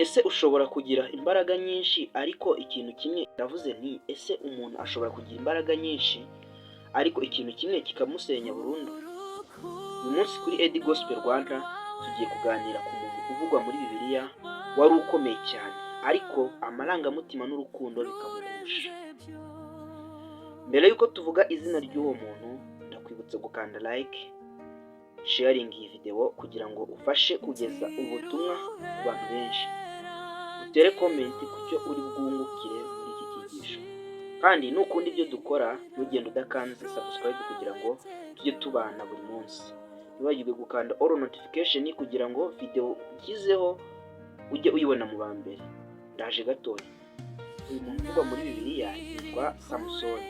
Ese ushobora kugira imbaraga nyinshi ariko ikintu kimwe, ndavuze nti: ese umuntu ashobora kugira imbaraga nyinshi ariko ikintu kimwe kikamusenya burundu? Uyu munsi kuri Edi Gospel Rwanda tugiye kuganira ku muntu uvugwa muri Bibiliya wari ukomeye cyane, ariko amarangamutima n'urukundo bikamugusha. Mbere y'uko tuvuga izina ry'uwo muntu, ndakwibutsa gukanda like, sharing iyi video kugira ngo ufashe kugeza ubutumwa ku bantu benshi, utere comment ku cyo uri bwungukire muri iki cyigisho, kandi nukunda ibyo dukora ntugende udakanze subscribe kugira ngo tujye tubana buri munsi. Ntiwibagirwe gukanda all notification kugira ngo video ushyizeho ujye uyibona mu ba mbere. Ndaje gatoya. Uyu muntu uvugwa muri Bibiliya yitwa Samusoni.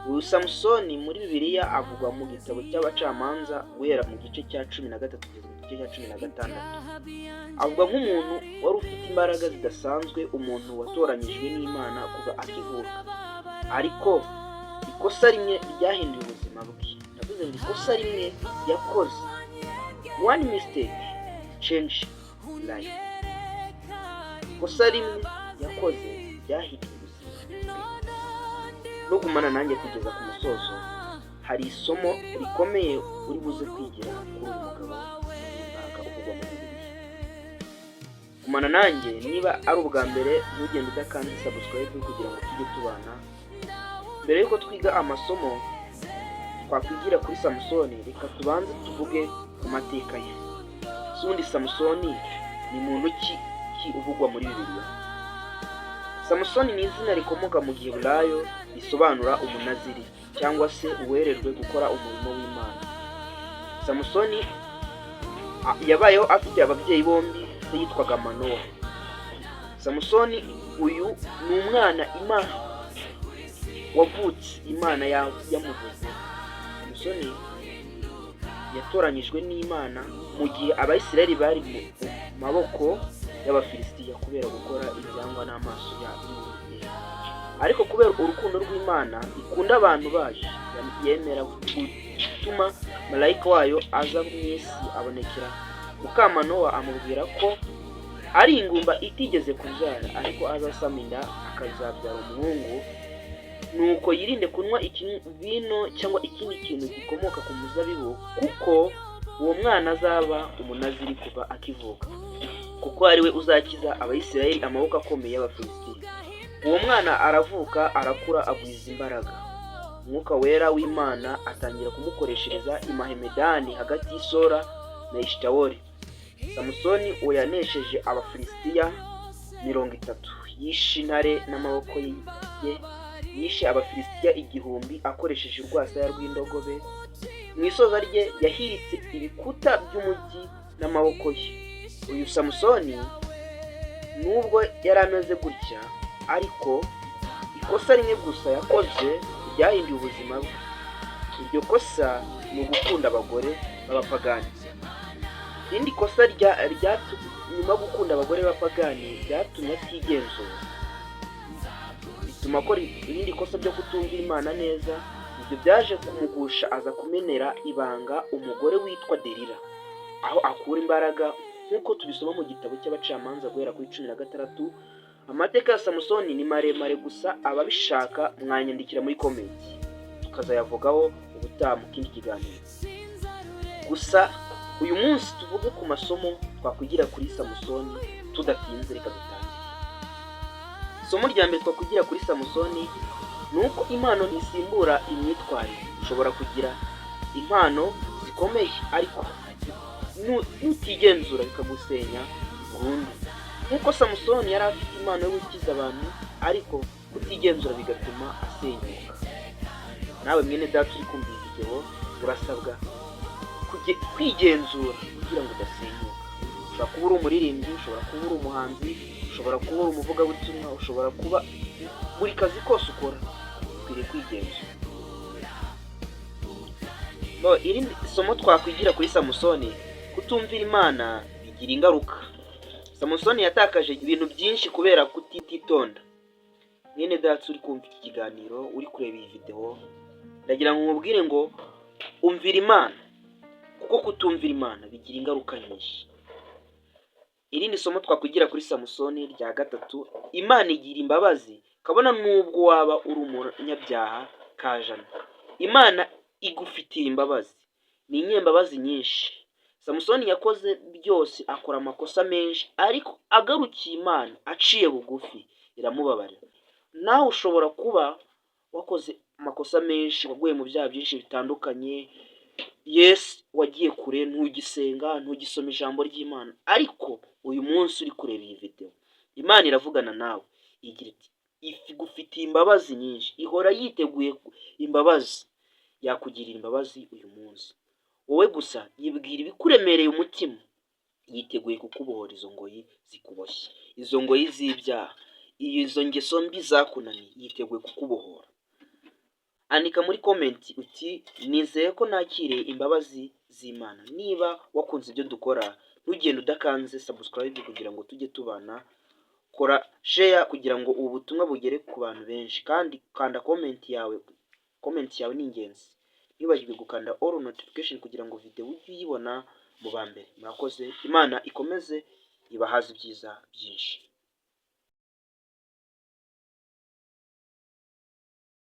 Uyu Samusoni muri Bibiliya avugwa mu gitabo cy'Abacamanza, guhera mu gice cya 13 kugeza mu gice cya 16. Avugwa nk'umuntu wari ufite imbaraga zidasanzwe, umuntu watoranyijwe n'Imana kuva akivuka, ariko ikosa rimwe ryahinduye ubuzima bwe. Ndavuze ngo ikosa rimwe yakoze, one mistake change life. Ikosa rimwe yakoze ryahinduye ubuzima bwe. Nugumana nanjye kugeza ku musozo, hari isomo rikomeye uri buze kwigira kuri uyu mugabo w'imbaraga uvugwa muri Bibiliya. Gumana nanjye. Niba ari ubwa mbere, ntugende udakanze subscribe kugira ngo tujye tubana. Mbere y'uko twiga amasomo twakwigira kuri Samusoni, reka tubanze tuvuge ku mateka ye. Ese ubundi Samusoni ni muntu ki uvugwa muri Bibiliya? Samusoni ni izina rikomoka mu Giheburayo, risobanura umunaziri cyangwa se uwerejwe gukora umurimo w'Imana. Samusoni yabayeho afite ababyeyi bombi. Se yitwaga Manowa. Samusoni uyu ni umwana Imana wavutse Imana yamuvuze. Samusoni yatoranyijwe n'Imana mu gihe Abayisiraheli bari mu maboko y'Abafilisitiya kubera gukora ibyangwa n'amaso y'Uwiteka. Ariko kubera urukundo rw'Imana ikunda abantu bayo, yemera gutuma malayika wayo aza mu isi, abonekera mukamanowa, amubwira ko ari ingumba itigeze kubyara, ariko azasama inda akazabyara umuhungu, nuko yirinde kunywa vino cyangwa ikindi kintu gikomoka ku muzabibu, kuko uwo mwana azaba umunaziri kuva akivuka, kuko ari we uzakiza Abayisiraheli amaboko akomeye y'Abafilisitiya. Uwo mwana aravuka, arakura, agwiza imbaraga. Umwuka Wera w'Imana atangira kumukoreshereza i Mahemedani, hagati y'Isora na Eshitawoli. Samusoni uwo yanesheje Abafilisitiya 30, yishe intare n'amaboko ye, yishe Abafilisitiya 1000 akoresheje urwasaya rw'indogobe. Mu isoza rye yahiritse ibikuta by'umujyi n'amaboko ye. Uyu Samusoni, nubwo yari ameze gutya, ariko ikosa rimwe gusa yakoze ryahinduye ubuzima bwe. Iryo kosa ni ugukunda abagore b'abapagani. Irindi kosa nyuma yo gukunda abagore b'abapagani byatumye atigenzura, bituma akora irindi kosa ryo kutumvira Imana neza. Ibyo byaje kumugusha, aza kumenera ibanga umugore witwa Delila, aho akura imbaraga, nk'uko tubisoma mu gitabo cy'Abacamanza guhera kuri 16. Amateka ya Samusoni ni maremare, gusa ababishaka mwanyandikira muri comment tukazayavugaho ubutaha mu kindi kiganiro. Gusa uyu munsi tuvuge ku masomo twakwigira kuri Samusoni. Tudatinze, reka dutangire. Isomo rya mbere twakwigira kuri Samusoni ni uko impano ntisimbura imyitwarire. Ushobora kugira impano zikomeye, ariko nutigenzura bikagusenya burundu, nk'uko Samusoni yari afite impano yo gukiza abantu, ariko kutigenzura bigatuma asenyuka. Nawe mwene data uri kumva iyi video, urasabwa kwigenzura kugira ngo udasenyuka. Ushobora kuba uri umuririmbyi, ushobora kuba uri umuhanzi, ushobora kuba uri umuvugabutumwa, ushobora kuba buri kazi kose ukora, ukwiriye kwigenzura. Irindi somo twakwigira kuri Samusoni: kutumvira Imana bigira ingaruka. Samusoni yatakaje ibintu byinshi kubera kutitonda. Mwene data uri kumva iki kiganiro, uri kureba iyi videwo, ndagira ngo nkubwire ngo umvira Imana, kuko kutumvira Imana bigira ingaruka nyinshi. Irindi somo twakwigira kuri Samusoni rya gatatu: Imana igira imbabazi kabona n'ubwo waba uri umunyabyaha kajana. Imana igufitiye imbabazi, ni inyembabazi nyinshi. Samusoni yakoze byose, akora amakosa menshi, ariko agarukiye Imana aciye bugufi, iramubabarira. Nawe ushobora kuba wakoze amakosa menshi, waguye mu byaha byinshi bitandukanye, yes, wagiye kure, ntugisenga, ntugisoma ijambo ry'Imana, ariko uyu munsi uri kureba iyi videwo, Imana iravugana nawe igira iti: "Igufitiye imbabazi nyinshi, ihora yiteguye imbabazi, yakugirira imbabazi uyu munsi." Wowe gusa yibwira ibikuremereye umutima, yiteguye kukubohora izo ngoyi zikuboshye, izo ngoyi z'ibyaha, izo ngeso mbi zakunaniye, yiteguye kukubohora. Andika muri comment uti: "Nizeye ko nakiriye imbabazi z'Imana." Niba wakunze ibyo dukora, ntugende udakanze subscribe kugira ngo tujye tubana. Kora share kugira ngo ubu butumwa bugere ku bantu benshi, kandi kanda comment yawe, comment yawe ni ingenzi. Ntiwibagirwe gukanda all notification kugira ngo video ujye uyibona mu ba mbere. Murakoze, Imana ikomeze ibahaze ibyiza byinshi.